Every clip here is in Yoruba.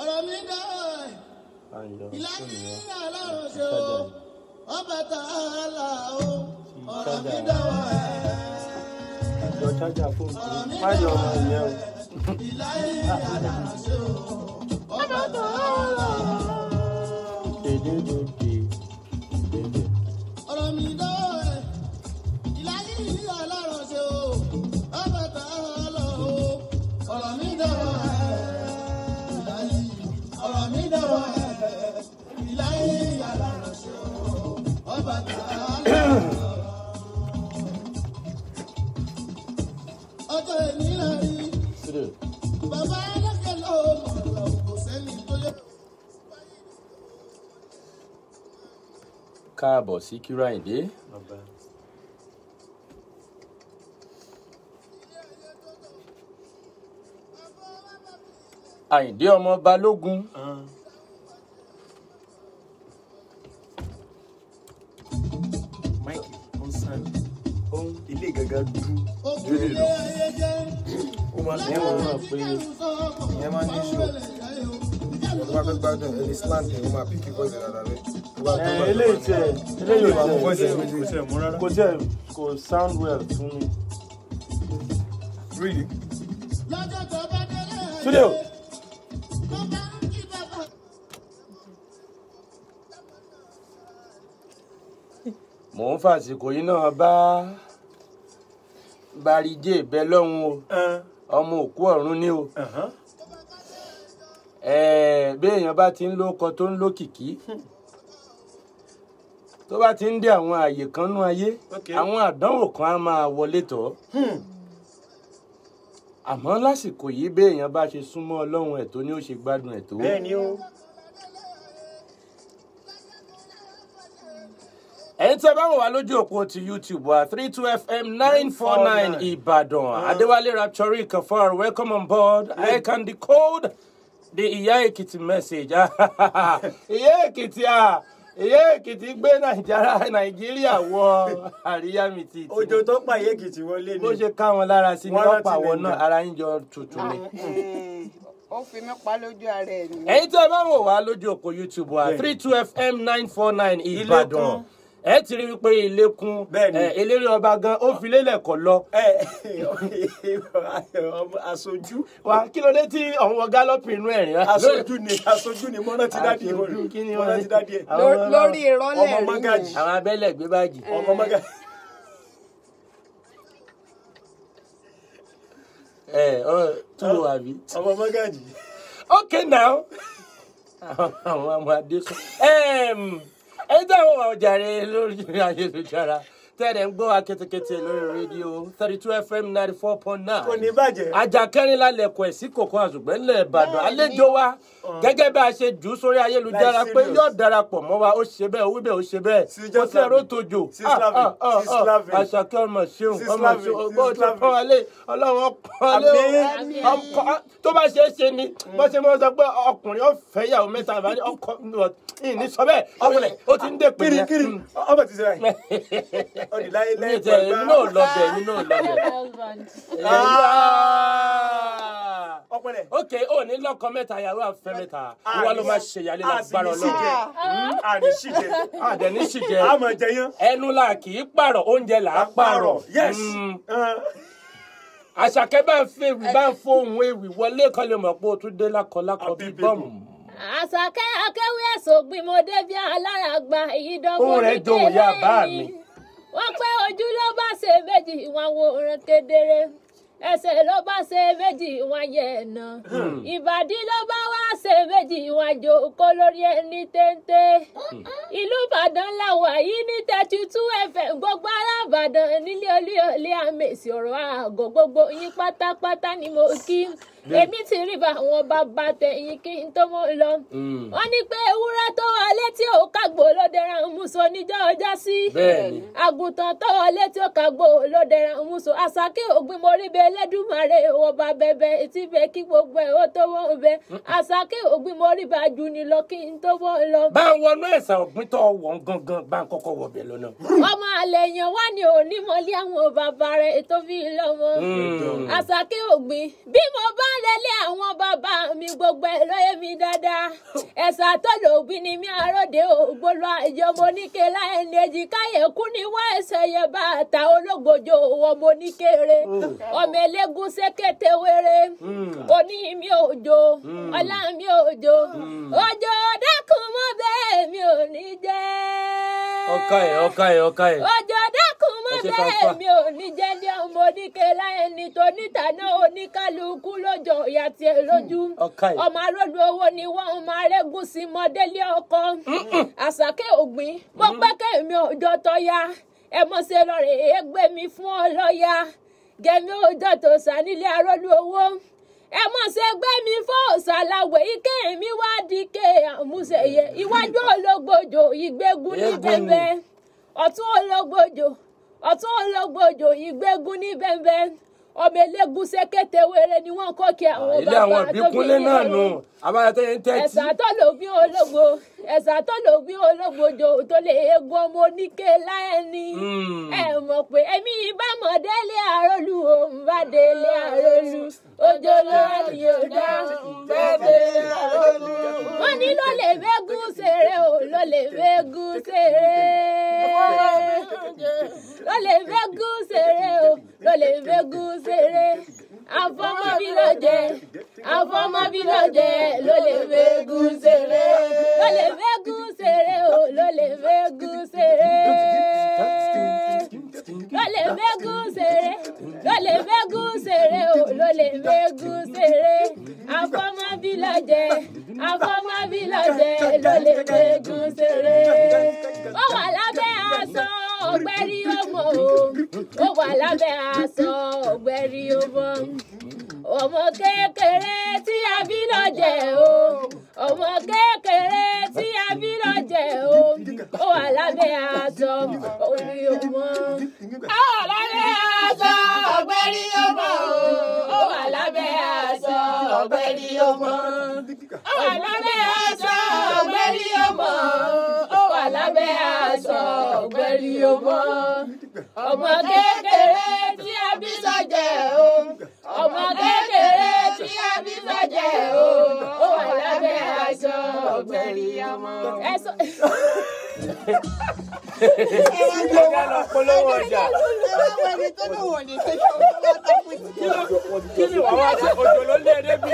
Ọ̀rọ̀ mi dá Ayọ̀ ìlànà fóònù wa. Alárùn Ti ṣe o chájà yìí. ọba tààlà o Ti ọ̀rọ̀ mi chájà dá yọ chájà fóònù ọ̀rọ̀ mi má dá yọ ọmọ ìyẹn o. ìlànà alárùn ṣe o ọba tààlà Dédédédé. Dédé. Ọ̀rọ̀ mi dá ìlànà alárùn ṣe o ọba tààlà o ọ̀rọ̀ mi dá ìlànà ọ̀rọ̀ mi dá ìlànà alárùn ṣe o ọba tààlà. Ọjọ́ èní la rí Sídò. bàbá ẹlẹ́kẹ̀ ló mọ̀ lọ kò sẹ́ni tó yẹ. Káàbọ̀ sí Kíru Àyìndé. Bàbá. Àyìndé ọmọ Balógun. Mike on sand. Ilé gàgà dúdú. Òkú ilé ayé jẹ́ Ó máa Ìyẹn wọn náà pé ìyẹn máa ń ní show. Tó bá fẹ́ gbádùn ẹni slant ẹ̀, ó máa pick voice ẹ̀ dáadáa rẹ̀. Tó bá tó ẹ bá eléyìí tiẹ̀ eléyìí Ó máa ò mú tiẹ̀ voice ẹ̀ Kò méjèèjì. tiẹ̀ mú rárá. Kò tiẹ̀ kò sound well fún mi. Really? Lọ́jọ́ tó bá délé ayé Studio. Tó bá ń kí bàbá. Mò ń fàsìkò yìí náà bá Barijé bẹ lọ́hùn o, ọmọ òkú ọ̀run ni o. Ẹ̀ẹ́, bí èèyàn bá ti ń lóko tó ń lókìkí, tó bá ti ń dé àwọn àyè kan nú ayé, àwọn àdánwò kan á máa wọlé tọ̀. Àmọ́ lásìkò yìí, bí èèyàn bá ṣe súnmọ́ Ọlọ́run ẹ̀ tó ní ó ṣe gbádùn ẹ̀ tó. Bẹ́ẹ̀ ni o. Ẹ̀yin tí ẹ bá wò wá lójú òpó ti YouTube wa, 32 FM 949 Ìbàdàn, Adéwálé Rapture Kafar, welcome on board. I can decode the Ìyá Èkìtì message. Ìyá Èkìtì, à Ìyá Èkìtì gbé Nàìjíríà wọ àríyá mi ti Òjò tó pa Ìyá Èkìtì wọlé ni. Bó ṣe ká wọn lára sí ni Wọ́n wọ́n rántí pa àwọn náà Nàìjíríà. ara yín jọ tutù ni. Ó fi mí pa lójú ara ẹ̀ ni. Ẹ̀yin tí ẹ bá wò wá lójú òpó YouTube wa, 32 FM 949 Ìbàdàn, ẹ ti rí wípé ilé kún. Bẹ́ẹ̀ni. Ẹ, eléré ọba gan ó fi lélẹ̀ kọ́ lọ. Ẹ ọmọ aṣojú. Wa kí ló dé tí ọ̀hún wọ gálọ́pì inú ẹ̀rín? Aṣojú ni mọ́nà ti dádì ẹ̀. Aṣojú kí ni Mọ́nà wọ́n ti dádì ẹ̀. Lórí ìrọ́lẹ̀ Ọmọ rí mọ́gàjì. Àwọn abẹ́lẹ̀ gbé báàgì. Ọmọ mọ́gàjì. Ẹ ọ tú o àbí. Ọmọ mọ́gàjì. Okay now, àwọn ọmọ adé sọ ẹ tí àwọn ọjàre lórí ayélujára tẹ́lẹ̀ ń gbọ́ wa kétékété lórí rédíò 32 FM 94.9. Kò ní bàjẹ́. Ajakẹrin lálẹ́kọ̀ọ́ ẹ̀ sí kòkó àzùgbẹ́ ńlẹ̀ Ìbàdàn. Àlejò wa, gẹ́gẹ́ bá a ṣe jù ú sórí ayélujára Like pé serious. yóò darapọ̀ mọ́ wa, ó ṣe bẹ́ẹ̀, ó wí bẹ́ẹ̀, ó ṣe bẹ́ẹ̀. Sis Kò sí ẹ̀rọ Lovely. tójò. Sis Lovely. Sis Lovely. Àṣàkẹ́, ọmọ ṣeun, Sis ọmọ Lovely. ṣeun, Sis ọgbọ́n ti Lovely. pọ́n wálé, Ọlọ́run pọ́n wálé o. Àmín. Ọkọ tó bá ṣe é ṣe ni bó ṣe máa ń sọ pé ọkùnrin ó fẹ́ ìyàwó mẹ́ta, àbá ní ọkọ ìní sọ bẹ́ẹ̀, Ọkùnrin. ó ti ń dè pé Kiri yẹn. kiri ọmọ ti ṣe báyìí. Ọdì láyé Mi lẹ́yìn tẹ èmi náà lọ bẹ̀, èmi náà lọ bẹ̀. Husband. Ọpẹlẹ. Ok, ó ní lọ́kọ mẹ́ta, ìyàwó àfẹ́ mẹ́ta, ìwọ ló máa ṣe ìyálé lágbára Ọlọ́run. Àní ṣìjẹ. Àdẹ̀ní sì jẹ. Àmọ̀ jẹyán. Ẹnu la kì í pààrọ̀, oúnjẹ là á pààrọ̀. Yes. Àṣàkẹ́ bá ń fèwì bá ń fohùn ewì wọlé kan lè mọ̀ pé o tún dé lákọlákọ bíi bọ́ọ̀mù. Àṣàkẹ́ akéwì ẹ̀sùn gbìmọ̀dé bí alára gba ìdánwò Ohùn rẹ̀ johun ìyá bá mi. Wọ́n pé ojú ló bá ṣe méjì, wọn wo orin kedere. Ẹsẹ̀ ló bá ṣe méjì, wọn yẹ ẹ̀nà. Ìbàdí ló bá wá ṣe méjì, wọn jòkó lórí ẹni téńté. Ìlú Ìbàdàn làwà yìí ní 32 FM. Gbogbo ará Ìbàdàn nílé olúyọ̀lé, àmèsì ọ̀rọ̀ àgọ́, gbogbo yín pátápátá ni mo kí. Èmi ti rí bá àwọn bàbá tẹ̀yìn kí n tó mọ́ lọ. Wọ́n ní pé ewúrẹ́ tó wọlé tí ò kágbó ló dẹran múso níjọ́ ọjọ́ sí. Bẹ́ẹ̀ni. Àgùntàn tó wọlé tí ó kágbó ló dẹran múso. Àṣàkí ògbìn mo rí bẹ Ẹlẹ́dùmarè ọba bẹbẹ tí bẹ kí gbogbo ẹ̀ ó tó wọ́n bẹ. Àṣàkí Àṣàkẹ́ Ògbìn mo rí bá ju ni lọ kí n tó wọ́ lọ. Bá ń wọnú ẹ̀sà ọ̀gbìn tó wọ̀n gangan bá ń kọ́kọ́ wọ̀bẹ̀ lọ́nà. Ọmọ àlẹ́ yẹn wá ní onímọ̀lé àwọn bàbá rẹ̀ tó fi lọ́mọ. Àṣàkẹ́ Ògbìn bí mo bá ń lélẹ̀ àwọn bàbá mi gbogbo ẹ̀ lóye mi dáadáa. Ẹ̀sà tó lògbìn ni mi àròdé ògbólọ́ àjọmọ́ oníke láì ní èjì káyẹ̀ kú ní wá ẹsẹ̀ yẹn bá ta ológbòjò ọmọ oníkéré ọmọ elégún sékété wéré òní mi òjò ọlá mi òjò òjò dákun mọ́ bẹ́ẹ̀ mi ò ní jẹ́. Ọkà ẹ̀ ọkà ẹ̀ ọkà ẹ̀. Òjò dákun mọ́ bẹ́ẹ̀ mi ò ní jẹ́ ní ọmọ oníke láì ní tóníta náà oníkálukú lójó ìyá tiẹ̀ lójú ọmọ arólú owó ni wọ́n máa rẹ́gùn sí mọ́délé ọkọ. Àṣàkẹ́ Ògbìn mo pẹ́ kẹ́mi òjò tọ́ya ẹ mọ̀ ṣe lọ́rẹ̀ ẹ gbé mi fún ọ lọ́ya gẹ̀mí òjò tó sà nílé arólú owó ẹ mọ̀ ṣe gbé mi fún òṣàlàwẹ̀ ike mi wá di ike àmúṣeyẹ iwájú ológbòjò ìgbégun ní bẹ́ẹ̀ ọ̀tún ológbòjò ọ̀tún ológbòjò ìgbégun ní bẹ́ẹ̀ ọmọ elégún sékété wéré ni wọ́n kọ́ kí àwọn ilé àwọn ìbíkúnlé náà nù abáyọ tó yẹn tẹ́tí. Ẹ̀sà tó lò bí ológbò ẹ̀sà tó lò bí ológbòjò tó lè egun ọmọ oníke láẹni. Ẹ mọ̀ pé èmi ìbámọ̀ délé àrólù ò ń bá délé àrólù òjò ló wà ní ọjà ń bá délé àrólù. Wọ́n ní ló lè mégún ṣeré o ló lè mégún ṣeré ló lè mégún ṣeré o ló lè mégún ṣeré àfọmọ́bí ló jẹ àfọmọ́bí ló jẹ ló lè mégún ṣeré ló lè mégún ṣeré o ló lè mégún ṣeré ló lè mégún ṣeré ló lè mégún ṣeré o ló lè mégún ṣeré àfọmọ́bí ló jẹ àfọmọ́bí ló jẹ ló lè mégún ṣeré. Ó wà lábẹ́ aṣọ ọ̀gbẹ́rí ọmọ o ó wà lábẹ́ aṣọ ọ̀gbẹ́rí ọmọ ọmọ kékeré tí a bí lọ́jẹ̀ o ọmọ kékeré tí a bí lọ́jẹ̀ o ó wà lábẹ́ aṣọ orí ọmọ. Ó wà lábẹ́ aṣọ ọ̀gbẹ́rí ọmọ o ó wà lábẹ́ aṣọ ọ̀gbẹ́rí ọmọ. Ó wà lábẹ́ aṣọ ọ̀gbẹ́rí ọmọ ó wà lábẹ́ aṣọ ọ̀gbẹ́rí ọmọ. Ọmọ kékeré tí a bí sọ́jẹ̀ o ọmọ kékeré tí a bí sọ́jẹ̀ o ó wà lábẹ́ aṣọ ọ̀gbẹ́rí ọmọ. Ẹ lọ polówó ọjà. Kí ni wàá wá sí òjò ló lé ẹdẹ bí?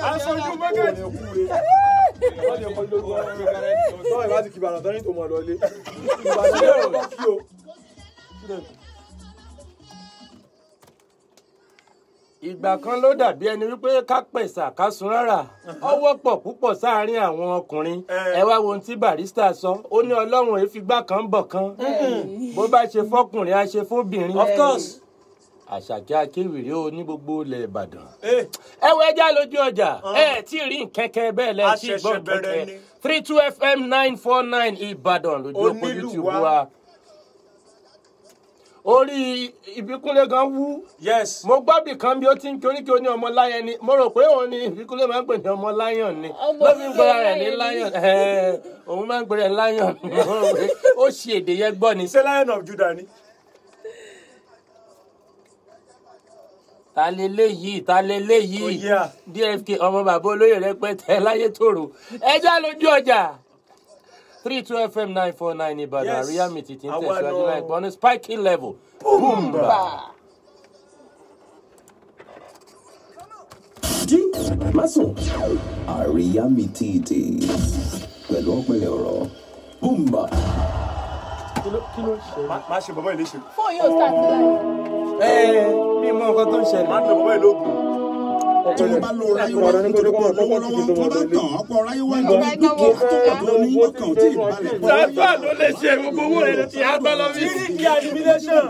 Aṣojú mọ́gàjì. Tọ́wọ́ ìbá ti kí Ìbàdàn tán ní tòun ọ̀dọ́ ilé. Ìbàdàn ló kí o. Ìgbà kan ló dàbí ẹni wípé ká pẹ̀sà ká sun rárá ọwọ́ pọ̀ púpọ̀ sáàárín àwọn ọkùnrin. Ẹ wá wo ohun tí Barrister sọ ó ní Ọlọ́run èé figbá kan bọ̀ kan bó bá ṣe fọkùnrin á ṣe fóbìnrin. Of course. Àṣàkẹ́ Akéwìrì ó ní gbogbo ilẹ̀ Ìbàdàn. Ẹ wo ẹja lójú ọjà ẹ tí rí nkẹ́kẹ́ bẹ́ẹ̀ lẹ tí gbọ́ nkẹ́kẹ́ 32 FM 949 Ìbàdàn lójú òpó YouTube wa. Orí Ìbíkúnlé gan wú. Yes. Mo gbọ́ bì kan bí ó ti ń kí oríkì ó ní ọmọ láyẹn ni mo rò pé òun ni Ìbíkúnlé máa ń pè ní ọmọ láyọ̀n ni ló fi ń gbọ́ra rẹ̀ ní láyọ̀n òun máa ń gbọ́ra rẹ̀ láyọ̀n mo rò pé ó ṣe èdè yẹn gbọ́ ni. Ṣé Lion of Judah ni? Ta leléyìí ta leléyìí DFK ọmọ bàbá olóyè rẹpẹtẹ láyé tòrò ẹjá lójú ọjà 32 FM 949 Ìbàdàn àríyá mi títí ń tẹ̀síwájú láìpẹ́ on a spiky level. Boomba. Jí má sùn. Àríyá mi títí pẹ̀lú ọ̀pẹ̀lẹ̀ ọ̀rọ̀. Boomba. Kí ló ṣe? Má ṣe bàbá ìléṣe. Fóònù yóò start láì. Mi mọ nǹkan tó ń ṣẹlẹ̀. Má lo bàbá ìlógun. Tí wọ́n bá lo ráyé wá nítorí pé lọ́wọ́lọ́wọ́ tó bá tàn ọ̀pọ̀ ráyé wá nítorí dúkìá tó pọ̀ tó ní ọkàn tí ìbalẹ̀ pọ̀. Transfer ló lè ṣe gbogbo owó rẹ̀ ti á gbọ́ lọ bí. Kíríkì animation.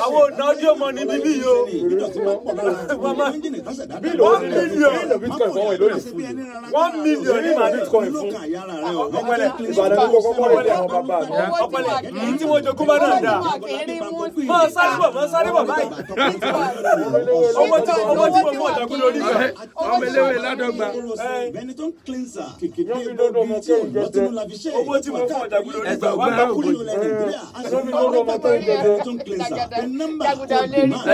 Àwọn ọ̀nà ọdí ọmọ ní bíbí yìí o. $1 million. $1 million ní màá bitcoin fún. Ọ̀pẹ̀lẹ̀. Ìbàdàn ló kọ́kọ́ rẹ̀ àwọn bàbá mi. Ọ̀pẹ̀lẹ̀. Èyí tí mo jogún bá náà dáa. Máa sáré bọ̀, máa sáré bọ̀ báyìí. Owó tí mo mú ọ̀jọ̀gbọ́n Ọmọ eléwé ládọ́gba. Benetton cleanser kékeré gbòógì tí ò lọ́tínú la fi ṣe. Owó tí mo fún ọjà gbúdọ̀ Ẹgbẹ́ ọgbà kúrò ilẹ̀ Nàìjíríà. Benetton cleanser the number for demand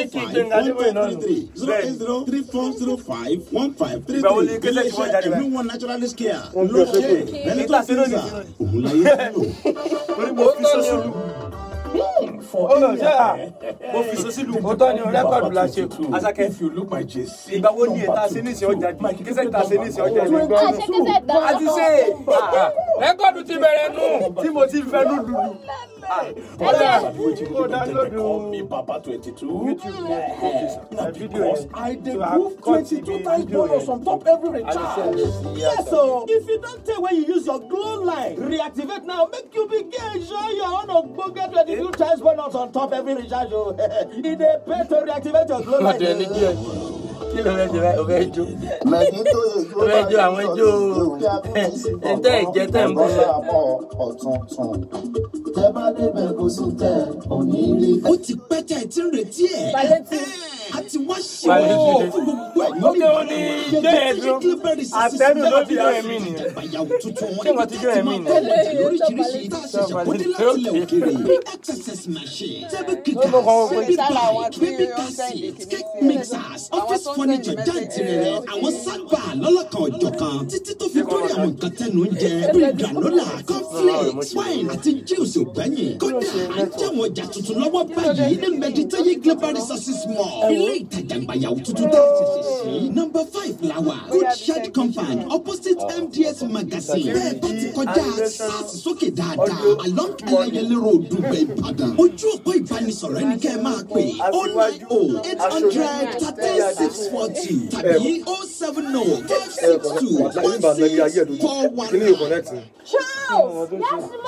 034051533 0803405 1533. Iléeṣẹ́ ẹ̀mí wọn naturalist care ló ṣe Benetton cleanser òun láyé lò. Torí mo fi sọ sílùú. Mo fi sọ sílùú. Ó tọ́ ni rẹ́kọ̀dù la ṣe kù. Asake, ìgbà wo ni ẹ̀ta ṣe ní ìsìn ọjà jù? Kíṣẹ́ ta ṣe ní ìsìn ọjà jù. A ti ṣe. Rẹ́kọ̀dù ti bẹ̀rẹ̀ nù. Tí mo ti fẹ́ lù lùlù. Kó download Me Papa 22. YouTube yẹn. Na Video because yẹn. I dey So I groove cut 22 the times video bonus yẹn. on top every A lè recharge. send ẹ̀ sí Yes, Asake. so if you don't take when you use your Glo line, reactivate now, make you begin enjoy your own ogbonge 22 times bonus on top every recharge. Oh, e dey pay to reactivate your Glo line. Ọ̀dẹ̀ ni díẹ̀. Kí ló fẹ́ ṣe báyìí? O fẹ́ jó. O fẹ́ jó àwọn ijó ẹ̀ńtẹ́ ìjẹ́ tẹ̀ ń bọ̀. Tẹ bá débẹ̀ kó sí tẹ òní rí. Ó ti pẹ́ tẹ́ ẹ ti ń retí ẹ̀. A ti wá ṣe Palliative. fún gbogbo ẹ̀yìn Ókè ó ní jẹ́ ẹ̀dùn. Àtẹnu ló fi ẹ̀mí nìyẹn. Ìyàwó tuntun Ṣé wọ́n ti jó ẹ̀mí máa nìyẹn? kọ́ ọjà lóríṣiríṣi tá a ṣẹ̀ṣẹ̀ kó dé láti ilẹ̀ òkèèrè. Exercise machine, table kickers, baby Sára àwọn bike, tí baby ó ń car send seat, kìíní cake sí ẹ. mixers, Àwọn office tó ń send furniture message jáǹtìrẹrẹ, ẹ. àwọn sábà lọ́lọ́kan òjọ̀kan títí tó fi dórí àwọn nǹkan tẹnu ń jẹ bíi granola, cornflakes, wine àti juice ògbẹ́yìn. Kódà à ń jẹ́wọ̀n ọjà tuntun lọ́wọ́ báyìí ní Mediterranean Global Resources Mall. Ilé ìtajà ìgbàyàwó tuntun tá a ṣẹ̀ṣẹ̀ sí. Number 5 la wà. Good Shed Compound opposite MDS Magazine. Bẹ́ẹ̀ bá ti kọjá SARS sókè dáadáa along Ẹlẹ́yẹlé Road Dùgbẹ̀ Ìbàdàn. Ojú òpó ìbánisọ̀rọ̀ ẹni kẹ́ ẹ máa pè 090 800 13642 tàbí 070 562 1641. Kí ni yóò connect ni? Charles,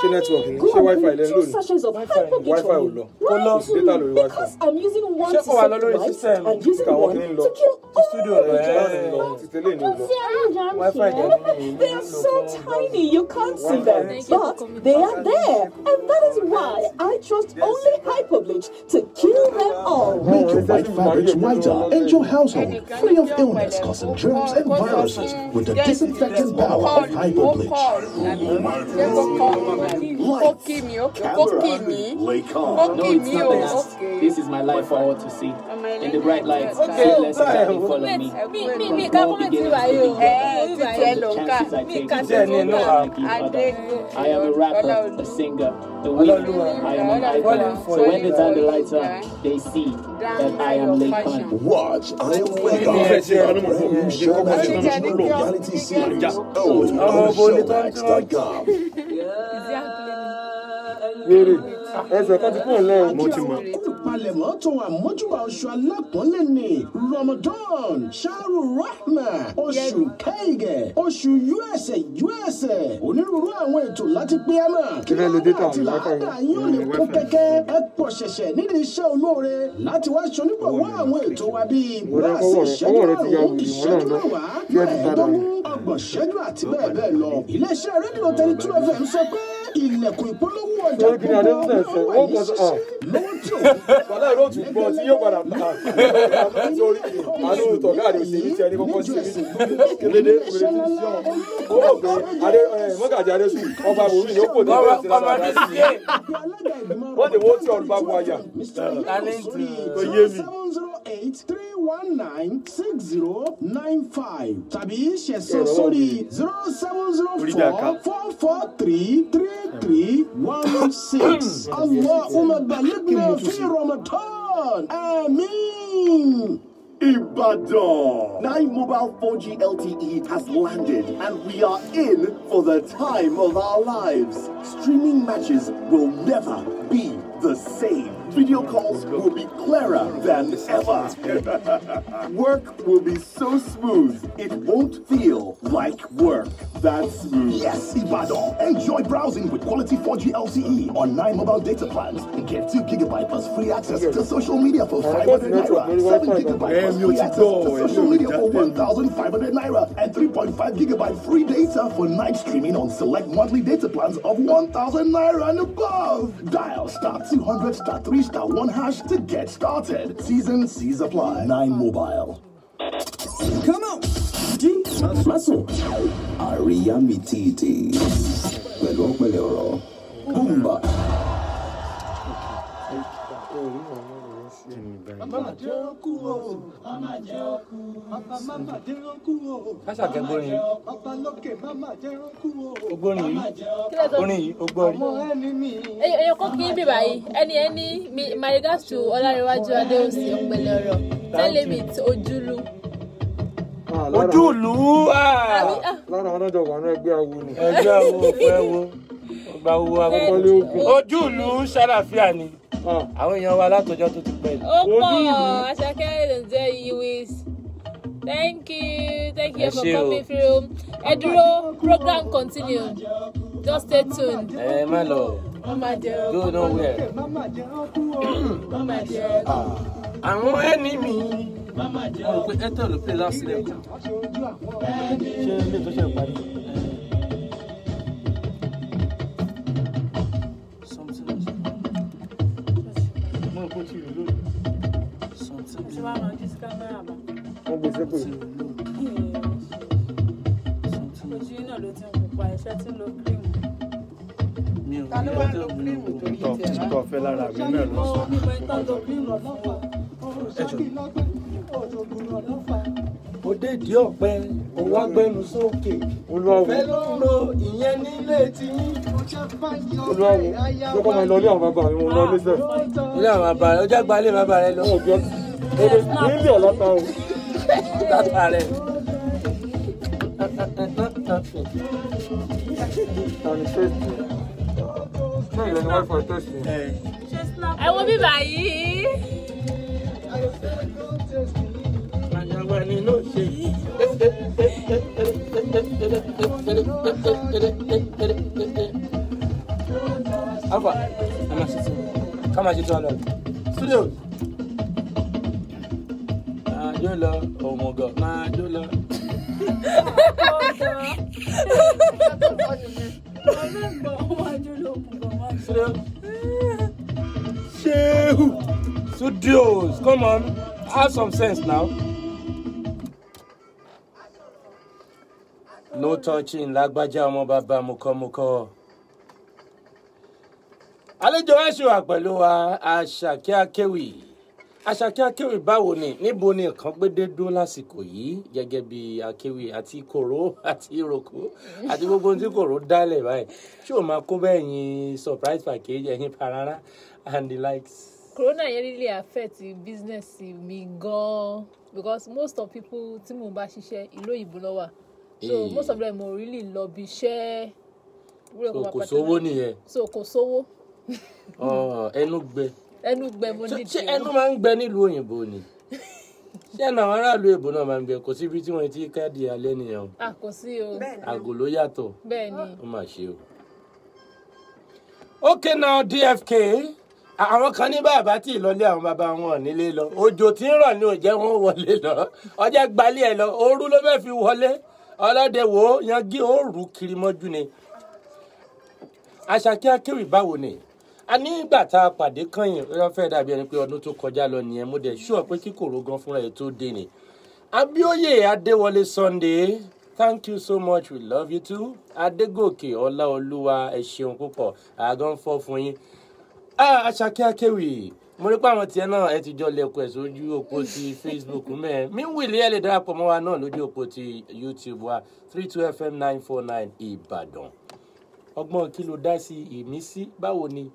Ṣé network ni? Go Ṣé and Wi-Fi bring lẹ́ ń lò two ni? sachets of hypo Wi-Fi ò lọ. Kó lọ. Kò sí data lórí Wi-Fi. Because I'm using one Ṣé to kò wà lọ save lórí the system? lights and using Àwọn one kìíní ń lọ. to kill Ti studio all the rẹ̀. Láti lọ, ti tẹ́lẹ̀ ni ò lọ. Wi-Fi dẹ̀ ni They are so tiny you can't see them, but they are there, and that is why I trust only Hyperbleach to kill them all. Make your white fabrics whiter and your household free of illness causing germs and viruses with the disinfectant power of Ó Hyperbleach. kọ́ọ̀lù àbí ṣé kó kọ́ọ̀lù àbí kó kí mi ó kó kí mi kó No, kí it's mi not ó the act. ókè. This is my life for all to see. In the bright lights, Okay. see lessons that they follow me. Mi ká Small kọ́mẹ̀ntì beginnings wáyé to o. big Ẹ greatness. títí ẹ ló The ń kà. chances I Mi take kà to sí do no, what I give others. I am a rapper, a singer, a winner. I am an icon. So when they turn the lights on, they see that I am Laycon. Watch I Am Lagos, a brand new Showmax original reality series only on Showmax.com. Wèrè ẹsẹ̀ kan ti kúrò lẹ́yìn. Mo ti mọ̀. Olùpalẹ̀mọ́ tó àmójúbà oṣù alápọ̀nlé ni Ramadan Sharu Rahma oṣù kẹ́ìgẹ̀ oṣù USA USA onírúurú àwọn ètò láti pé àmà Kí fẹ́ lo data àti àbí Wi-Fi làádá yín ò lè kún kẹ́kẹ́ ẹ pọ̀ ṣẹ̀ṣẹ̀ nídìí iṣẹ́ olóore láti wá ṣonígbọ̀wọ́ àwọn ètò wa bíi Wọ́n rẹ wáàsí kọ́wọ́ rẹ ìṣẹ́jú kọ́wọ́ rẹ ti ya márùn-ún wèrè wọ́n náà ìṣẹ́jú lọ. mẹ́wàá Tí ẹ ti ta dànù. mẹ́ẹ̀ẹ́dógún ọgbọ̀n ṣẹ́jú àti bẹ́ẹ̀ bẹ́ẹ̀ lọ. Iléeṣẹ́ rédíò 32 FM sọ pé ilẹ̀kùn ìpolówó ọjà Ṣé kí ni gbogbo Adé tún máa wà ẹ̀ sẹ́? Ó ní kàn sọ. ṣíṣí lówó tí ò Wàhálà ìlú òtún gbọ́ tí yóò padà ta. Sórí àánú tọ̀gá rẹ̀ òṣèlú tí ẹni kọ́kọ́ sí mi. Kélédé wèrè ti sí ọ̀hún. Ó rò pé Adé Mọ́gàjì Adésù ọba Bòmí ló kò dé bẹ́ẹ̀ sí Ọmọ lára. ọdún sí ẹ̀. Wọ́n ti wọ́n tí ọ̀rùn bá bu àyà. Kò yé mi. 708-319-6095 tàbí ṣẹ̀sán sórí 07044433316. Allahumma balighna fi Ramadan. Àmín. Ibadan. 9 Mobile 4G LTE has landed and we are in for the time of our lives. Streaming matches will never be the same. Video calls will be clearer than ever. Work will be so smooth, it won't feel like work. That's smooth. Yes, Ibadan. Enjoy browsing with quality 4G LTE on 9 mobile data plans. Get 2 gigabyte plus free access to social media for 500 naira, 7 gigabyte plus free access to social media for 1,500 naira, and 3.5 gigabyte free data for night streaming on select monthly data plans of 1,000 naira and above. Dial star 200 star 3 3 *1# to get started. T's and C's apply. 9 Mobile. Come on. Jí má sùn. Àríyá mi títì pẹ̀lú ọ̀pẹ̀lẹ̀ ọ̀rọ̀. Bùmbà. Kásà kẹgbórin ogbórin yìí orin yìí ogbórin. Èèyàn kò kí n bíbá yìí ẹni ẹni my regards to Ọlárẹ̀wájú Adéòsì Ọ̀pẹ̀lẹ̀ ọ̀rọ̀ tell him it's Ojúlu. Ojúlu. Lára àwọn ọjọ́ wà ní ẹgbẹ́ awo ni. Ẹgbẹ́ awo ọ̀pẹ wo ọgbà wo akọ́kọ́ Ojúlu ṣàlàfíà ni àwọn èèyàn wa látọjọ́ tó ti pẹ́. Ó pọ̀ Àṣàkẹ́ ǹjẹ́ Iwis. Thank you for coming through. Ẹ dúró, program continue. Just stay tuned. Ẹ má lọ. Go nowhere. Àwọn ẹni mi. Mo rò pé Airtel ló play last level. Ṣé ilé tó ṣe parí? Mo rò pé ó ti rí lónìí. Wọ́n gbé sépè. Ojú iná ló ti ń pupa, iṣẹ́ tí ń lo kírìmù. Ta ló wá lo kírìmù tó yí tiẹ̀ rá? Tọ́ fẹ́ lára mi náà lọ sọ. Mímọ ìtàn lo kírìmù fún Ó dé ìdí ọ̀pẹ, ó wá gbẹnu sókè. Olúwawo. Fẹ́ ló ń lo ìyẹn nílé tí. Olúwawo, ló kọ́ máa lọ ilé àwọn bàbá mi, mo lọ ilé sẹ́. Ilé àwọn bàbá rẹ̀, ó jẹ́ gba ilé bàbá rẹ̀ lọ. Ilé ọ̀lọ́ta o. Bàbá rẹ̀. Tani tẹ́sì. Ṣé ìyẹn ni wáìfà tẹ́sì? Ẹ wo bíbá yìí. Àyàwó ẹni ló ṣe. Alpha, ẹ máa ṣe tí ká máa ṣe tí wọn lọ. Studio. Máa jó lọ, òmùgọ̀ máa jó lọ. Studio. Shehu. Studios, come on, have some sense now. No touching, lágbájá ọmọ bàbá mukọ́mukọ́. Àlejò wa ṣì wà pẹ̀lú wa, Àṣàkẹ́ Akéwì. Àṣàkẹ́ Akéwì, báwo ni? Níbo ni nǹkan gbédé dó lásìkò yìí gẹ́gẹ́ bí akéwì àti kòró àti ìròkó àti gbogbo ohun tí kòró dálẹ̀ báyìí? Ṣé o máa kó bẹ́ẹ̀ yín surprise package ẹ̀yin parara and the likes? Corona yẹn really affect business mi gan-an because most of people tí mo bá ṣiṣẹ́ ìlú òyìnbó ló wà. So most of them ò really lọ bí iṣẹ́. So kò sówó nìyẹn. So kò sówó. Ẹnu gbẹ. Ẹnu gbẹ mo ní. Ṣé ẹnu máa ń gbẹ nílùú òyìnbó ni? Ṣé ẹnu àwọn aráàlú èbó náà máa ń gbẹ? Kò síbi tí wọ́n ti káàdì alẹ́ nìyẹn o. À kò sí o. Àgò ló yàtọ̀. Bẹ́ẹ̀ni. Ó mà ṣe o. Okay now DFK. Àwọn kan ní bàbá tí ìlọlé àwọn bàbá wọn nílé lọ. Òjò tí ń rọ̀ ni ò jẹ́ wọn wọlé lọ. Ọjọ́ gbalẹ̀ ẹ̀ lọ. Òru ló fẹ́ fi wọlé. Ọlọ́dẹ wo yangi òru kiri mọ́jú ni. Àṣàkẹ́ Akéwì, báwo ni? A ní ìgbà tá a pàdé kányìn, ó fẹ́ dàbí ẹni pé ọdún tó kọjá lọ nìyẹn. Mo dẹ̀ ṣúọ̀ pé kíkòrò gan fúnra ẹ̀ tó dé ni. Abíóyè Adéwọlé Sunday, thank you so much, we love you too. Adégòkè Ọláolúwa, ẹ ṣeun púpọ̀, àgọ́ ń fọ́ fún yín. Àṣàkẹ́ Akéwì, mo rí pé àwọn tiẹ̀ náà ẹ ti jọ lẹ̀kọ̀ ẹ̀ sójú òpó ti Facebook mẹ́ẹ̀. Mi wìlì ẹ lè darapọ̀ mọ́ wa náà lójú òpó ti YouTube wa 32 FM 949 Ìbàdàn. Ọgbọ́n kí ló dá sí ìmísí? Báwo ni?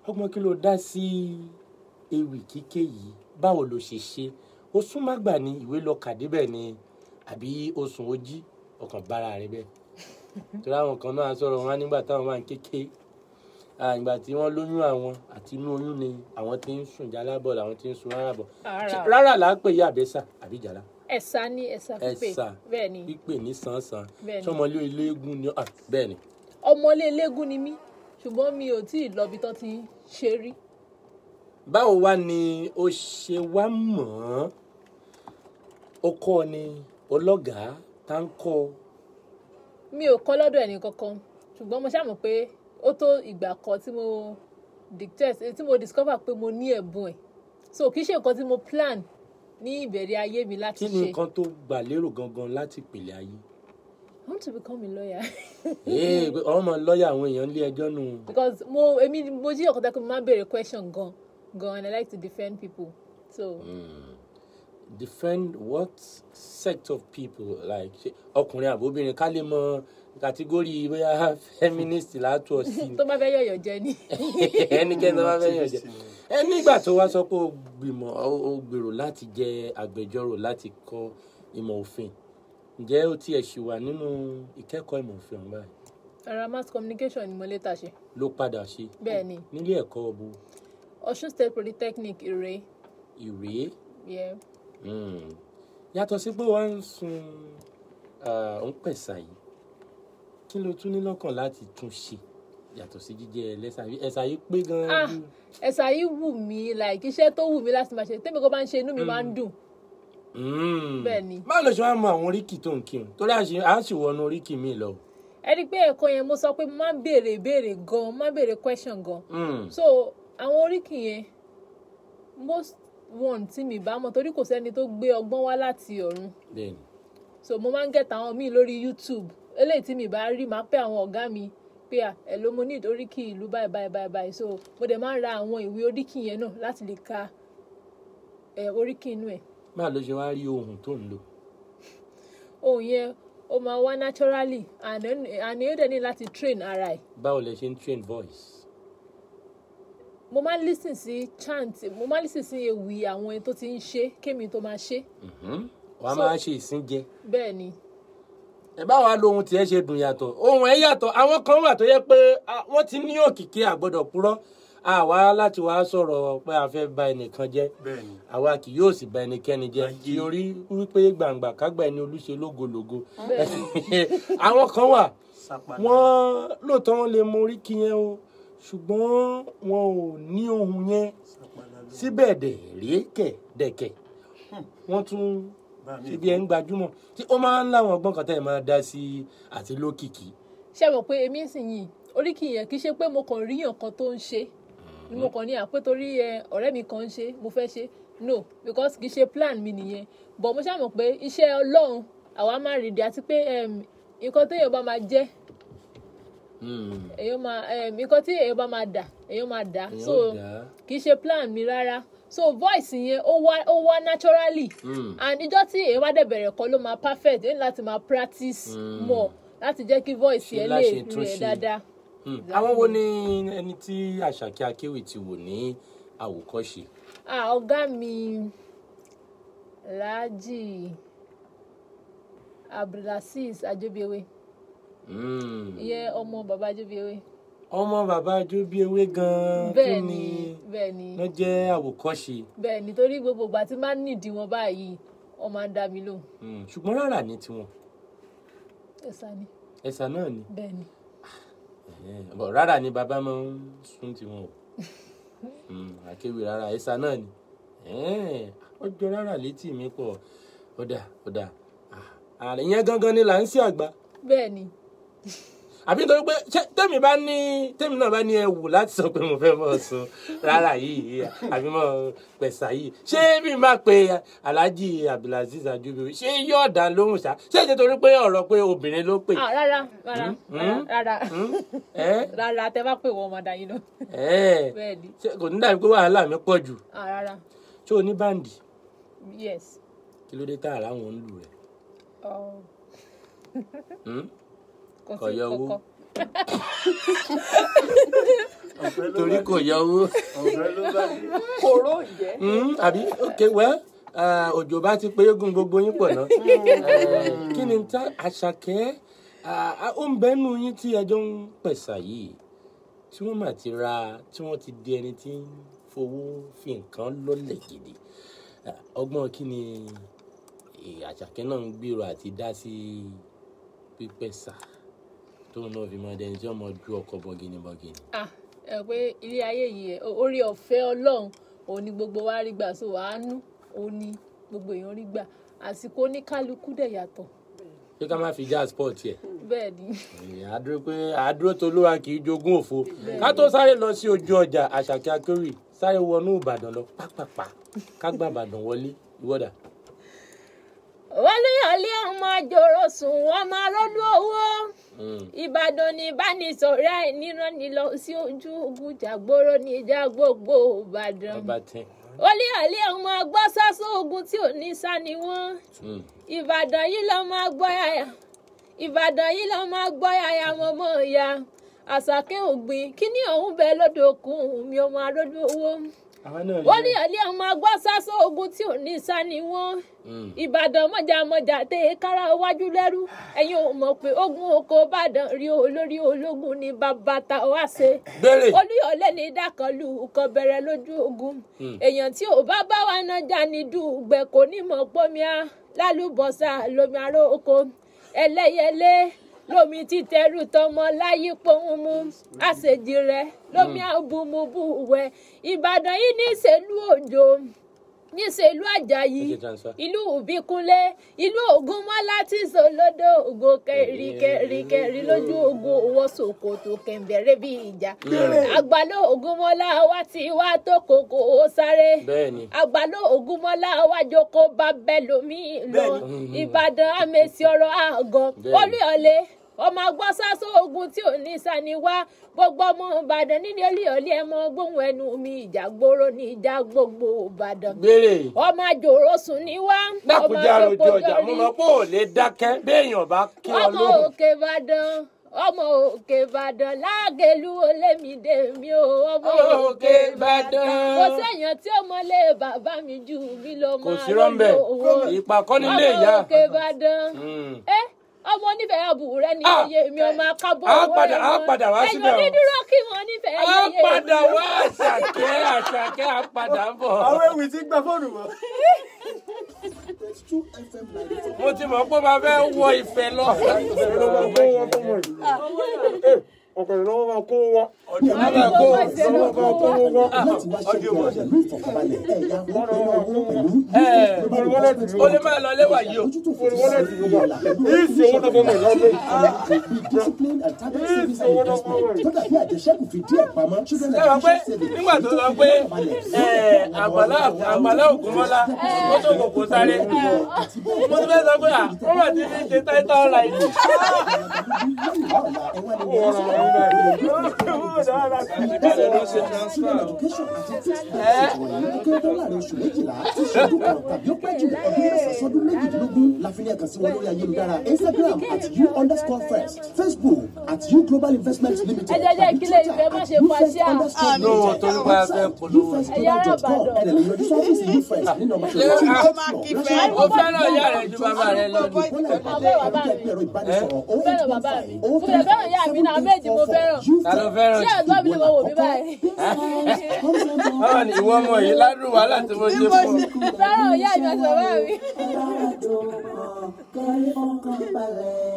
Ọgbọ́n kí ló dá sí ewì kíké yìí? Báwo ló ṣe ṣe? O sún má gbà ní ìwé lọ kàdébẹ̀ ni àbí o sùn ó jí ọkàn bára rẹ bẹ́ẹ̀. Torí àwọn kan náà sọ̀rọ̀ wọn nígbà táwọn wà ní kékeré. Ìgbà tí wọ́n lóyún àwọn àti inú oyún ni àwọn tí ń sùn jálá bọ̀ làwọn tí ń sun rárá bọ̀. Rárá là ń pè yí àbẹ́sà àbí jàlá. Ẹ̀sà ni ẹ̀sà pípé. Ẹ̀sà pípé ní sánsan. Sọmọlé eléégún ni bẹ́ẹ̀ ni. Ọmọlé eléégún ni mí, ṣùgbọ́n mi ò tí ì lọ ibi tó ti ń ṣe rí. Báwo wá ni o ṣe wá mọ̀ ọ́n? O kọ́ ni ọlọ́gàá tá ń kọ́? Mi ò kọ́ lọ́dọ̀ ẹnì kankan, ṣùgbọ́n mo ṣàmọ̀ pé ó tó ìgbà kan tí mo Dictate tí mo discover pé mo ní ẹ̀bùn ẹ̀, so kì í ṣe nǹkan tí mo plan ní ìbẹ̀rẹ̀ ayé mi láti Kí ni ṣe. nǹkan tó gbà lérò gangan láti ìpìlẹ̀ ayé? I want to become a lawyer. Ee, ọmọ lọ́ọ̀yà àwọn èèyàn nílé ẹjọ́ nù. Because mo èmi mo jí ọ̀kan tó máa ń béèrè question gan gan, and I like to defend people, so. Defend what sect of people? Like, ṣé ọkùnrin àbóbìnrin, ká lè mọ category, bóyá feminist látọ̀ sí ni. Tó bá fẹ́ yọ̀yọ̀ jẹ ni. Ẹnikẹ́ni tó bá fẹ́ yàn jẹ ẹ. Nígbà tó wá sọ pé o gbìmọ̀, o gbèrò láti jẹ agbẹjọ́rò, láti kọ́ ìmọ̀ òfin, ǹjẹ́ ó tiẹ̀ ṣì wà nínú ìkẹ́kọ̀ọ́ ìmọ̀ òfin ọ̀hún báyìí? Ara mass communication ni mo later ṣe. Ló padà ṣe? Bẹ́ẹ̀ ni. Nílé ẹ̀kọ́ ọbọ? Ọ̀ṣun State Polytechnic, Ìrè. Ìrèé. Yeah. Yàtọ̀ sí pé wọ́n ń sun, ń pẹ̀sà yìí, kí ló tún ní lọ́kàn láti tún ṣe yàtọ̀ sí jíjẹ ẹlẹ́sà? Ẹ̀sà yìí pé gan-an. Ah, ẹ̀sà yìí wù mí, like iṣẹ́ tó wù mí láti máa ṣe, tẹ́mi kò bá ń ṣe, inú mi máa ń dùn. Bẹ́ẹ̀ ni. Báwo ló ṣe wá mọ àwọn oríkì tó ń kírun? Torí à ń sì wọnú oríkì mi lọ. Ẹ rí i pé ẹ̀kọ́ yẹn, mo sọ pé mo máa ń béèrè ìbéèrè gan, mo máa ń béèrè question gan. So àwọn oríkì yẹn, most one tí mi bá mọ̀, torí kò sẹ́ni tó gbé ọgbọ́n wá láti ọ̀run. So mo máa ń get àwọn míì lórí YouTube. Eléyìí tí mi bá rí, máa pẹ́ àwọn ọ̀gá mi pé à ẹ̀ ló mo ní oríkì ìlú báyìí báyìí báyìí báyìí. So mo dẹ̀ máa ń ra àwọn ìwé oríkì yẹn náà láti lè ka ẹ̀ oríkì inú ẹ̀. Báwo ló ṣe wá rí ohun tó ń lò? Ohun yẹn, ó máa wá naturally, and ó dẹ̀ ní láti train ara ẹ̀. Báwo lẹ ṣe ń train voice? Mo máa ń listen sí chant, mo máa ń listen sí ewì àwọn ẹni tó ti ń ṣe kémi tó máa ṣe. Wàá máa ṣe ìsìnjẹ. Bẹ́ẹ̀ ni. Ẹ bá wa lo ohun tí ẹ ṣe dùn yàtọ̀, ohun ẹ yàtọ̀. Àwọn kan wà tó yẹ pé wọ́n ti ní òkìkí, àgbọ́dọ̀ purọ́ àwa láti wá sọ̀rọ̀ pé a fẹ́ ba ẹnìkan jẹ́, àwa kì yóò sì ba ẹnikẹ́ni jẹ́, torí wípé gbàǹgbà kágbà ẹni olúṣe lógologo. Àwọn kan wà, wọ́n lóòótọ́ wọ́n lè mọ oríkì yẹn o, ṣùgbọ́n wọn ò ní ohun yẹn síbẹ̀ dẹ̀ rékẹ̀ dẹ̀kẹ̀, wọ́n tún ṣe bí ẹ ń gbajúmọ̀ tí ó máa ń láwọn ọgbọ́n kan tẹ́ ẹ máa dá sí àti lókìkí. Ṣé mọ̀ pé èmi sì yìn oríkì yẹn, kì í ṣe pé mo kàn ríyàn kan tó ń ṣe ni mo kàn ní àpé torí ẹ ọ̀rẹ́ mi kan ń ṣe mo fẹ́ ṣe. No, because kì í ṣe plan mi nìyẹn, but mo ṣáà mọ̀ pé iṣẹ́ Ọlọ́run àwa máa rìndì, àti pé nǹkan téèyàn bá máa jẹ́, èèyàn máa, nǹkan tí èèyàn bá máa dà, èèyàn máa dà. Èèyàn so ó dà á. Kì í ṣe plan mi rárá. So voice yẹn, ó wá naturally, and ìjọ́ tí èèyàn bá dẹ̀ bẹ̀rẹ̀ kọ́ ló máa perfect. Èèyàn ní láti máa practice more láti jẹ́ kí voice Ṣe yẹn lè láṣẹ rí ẹ túnṣe. dáadáa. Àwọn wo ni ẹni tí Àṣàkẹ́ Akéwì ti wò ní àwòkọ́ṣe? Ah, ọ̀gá mi, Alhaji Abdulaziz Ajobiewe. Ìyẹn ọmọ bàbá Ajobiewe. Ọmọ bàbá Ajóbíewé gan-an tún Bẹ́ẹ̀ ni ni, bẹ́ẹ̀ ni. Wọ́n jẹ́ àwòkọ́ṣe. Bẹ́ẹ̀ ni, torí gbogbo ìgbà tí máa ń nídìí wọn báyìí, wọ́n máa ń dá mi lóhùn. Ṣùgbọ́n rárá ní tiwọn. Ẹ̀sà ni. Ẹ̀sà náà ni. Bẹ́ẹ̀ ni. Bọ̀ rárá ni bàbá máa ń sún tiwọn o. Akéwì rárá, ẹ̀sà náà ni. Ó jọ rárá létí mi pọ̀. Ó dà ó dà. Ah, ìyẹn gangan ni là ń sí àgbà. Bẹ́ẹ̀ ni. Àbí nítorí pé ṣé tèmi bá ní, tèmi náà bá ní ẹwù láti sọ pé mo fẹ́ mọ̀ sùn rárá yìí àbí mọ̀ pẹ̀sà yìí, ṣé bí n bá pe Alhaji Abdulaziz Ajobi, ṣé yóò dá lóhùn ṣá? Ṣé èdè torí pé ọ̀rọ̀ pé obìnrin ló pè? Ah, rárá rárá, rárá. Ẹ́ Rárá, tẹ bá pè wọ́n, ọmọdé yín lọ. Ẹ́ Bẹ́ẹ̀ ni. Ṣé kò ní dàbí pé wàhálà mi pọ̀ jù? Ah, rárá. Ṣé o ní band? Yes. Kí ló dé tá àrà wọn ń lù rẹ? Oh. Kò Kò sí yọ owó. kọ̀kọ̀. Torí kò yọ owó. Kòró jẹ́. Àbí ok, well, òjò bá ti pé eégún gbogbo yín pọ̀ náà. Kí ni tá Àṣàkẹ́, ó ń bẹ́nu yín tí ẹjọ́ ń pẹ̀sà yìí tí wọ́n mà ti ra, tí wọ́n ti di ẹni tí ń fowó fi nǹkan lọ́lẹ̀ gidi. Ọgbọ́n kí ni Àṣàkẹ́ náà ń gbèrò àti dá sí pípẹ̀sà tóun náà fi máa dẹni tí wọ́n mọ ju ọkọ̀ bọ̀gìnì bọ̀gìnì? Ah, ẹ pé ilé ayé yìí, ẹ orí ọ̀fẹ́ Ọlọ́run òun ni gbogbo wa rí gbà, so àánú òun ni gbogbo èèyàn rí gbà, àsìkò oníkálukú dẹ̀ yàtọ̀. Ṣé ká má fi jazz pọ̀ tiẹ̀? Bẹ́ẹ̀ ni. Àdúró pé àdúró tolúwa kì í jogún òfo. Ká tó sáré lọ sí ojú ọjà, Àṣàkẹ́ Akéwì sáré wọnú Ìbàdàn lọ pápápá, ká gbà Ìbàdàn wọlé ìwọ́dà. Olúyọ̀lé ọmọ àjòrò sùn, ọmọ arólú owó. Ìbàdàn ní ìbánisọ̀rẹ́ àìníran ní lọ sí ojú ogun jàgbóró ní ìjà gbogbo Ìbàdàn. Olúyọ̀lé ọmọ agbọ́ sásó ogun tí ò ní sá ni wọ́n. Ìbàdàn yìí lọ́ máa gbọ́ yàyà. Ìbàdàn yìí lọ́ máa gbọ́ yàyà mọ́mọ́ ìyá. Àṣàkẹ́ ògbìn kíní ọ̀hún bẹ lódò òkun mi ọmọ arólú owó. Olúyọ̀lé ọmọ agbọ́ sásó ogun tí ò ní sá ni wọ́n. Ìbàdàn mọ̀jàmọ̀jà tẹ kára wájú lẹ́rú. Ẹ̀yin ò mọ̀ pé ogun oko Ìbàdàn rí olórí ológun ní bàbá ta wá ṣe. Olúyọ̀lé ní dákanlù kan bẹ̀rẹ̀ lójú ogun. Èèyàn tí ò bá bá wa nájà ní dùgbẹ̀ kò ní mọ̀ pọ́nmi á lálùbọ́sà lómi aró oko. Ẹlẹ́yẹlé lómi títẹrù tọmọ láyé pohùn mu, àṣejì rẹ lómi àbùmùbùwẹ̀. Ìbàdàn yìí ní ìṣèlú òjò, níṣèlú Àjàyí, ìlú Ìbíkúnlé, ìlú Ògúnmọ́lá tí sọlódò ògo kẹrìkẹrìkẹrì lójú ogun owó ṣòkòtò kẹ̀ǹbẹ̀rẹ̀ bí ìjà. Àgbàló Ògúnmọ́lá wa ti wá tó kòkó ó sáré. Àgbàló Ògúnmọ́lá wa jókòó bá bẹ́ẹ̀ lómi lọ. Ìbàdàn àmèsì ọ̀rọ̀ àgọ́. Olúyọ̀lé ọmọ agbọ́ sásó ogun tí ò ní sani wá. Gbogbo ọmọ Ìbàdàn nílé Olúyọ̀lé ẹ mọ gbóhùn ẹnu mi, ìjà gbòòrò ní ìjà gbogbo Ìbàdàn. Ọmọ àjòrò sùn ní wá. Dákúnjá rojú ọjà, mo mọ̀ pé ò lè dákẹ́ béèyàn bá kí ọ lóhùn. Ọmọ òkè Ìbàdàn, ọmọ òkè Ìbàdàn lágẹ̀lú olémìdé mi o, ọmọ òkè Ìbàdàn. Kò sẹ́yìn tí ó mọlé bàbá mi jù mí lọ mọ́. Kò sí rọ́ńbẹ́, ìpàkọ́ nílé ìyá. Ọmọ òkè Ìbàdàn. Ọmọ onífẹ̀ẹ́ àbù rẹ ni iye mi ọmọ akábọ̀ owó rẹ mọ́. Ẹ̀yìn onídúró kí wọ́n nífẹ̀ẹ́ yeye. A padà wá Àṣàkẹ́, Àṣàkẹ́ a padà ń bọ̀. Àwọn ewì tí gba fóònù mọ́. Mo ti mọ̀ pé máa fẹ́ wọ ìfẹ́ lọ. Ọ̀kọ̀rọ̀ lọ́wọ́ máa kó wá. O lè máa lọ léwà yìí o. Ìsì owó náà fọmọ ìyá ọgbẹ́. Ìsì owó náà fọmọ ìyá. Ṣé wàá pé nígbà tó sọ pé àgbàlá Ògúnmọ́lá ó tó kòkó sáré. Mo ti fẹ́ sọ pé wọ́n mà ti fi ṣe táìtà ọ̀la yìí. Instagram at u_first, Facebook at u global investment limited, ẹ jẹ́ kí lè ìfẹ́ má ṣe pàṣẹ. No, torí pé a fẹ́ polówó. Ẹ̀yà ará Ìbàdàn. Ó fẹ́ràn ìyá rẹ̀ ju bàbá rẹ̀ lọ ni. Mo fẹ́ràn bàbá mi. Mo fẹ́ràn ìyá mi náà, méjì mo fẹ́ràn. Ta ló fẹ́ràn jù? Ṣé ẹ̀gbọ́n mi ni mo wò mí báyìí? Báwo ni ìwọ ọmọ yìí ládùn wàhálà tí mo ṣe fún ọ? Fẹ́ràn ìyá mi àti bàbá mi.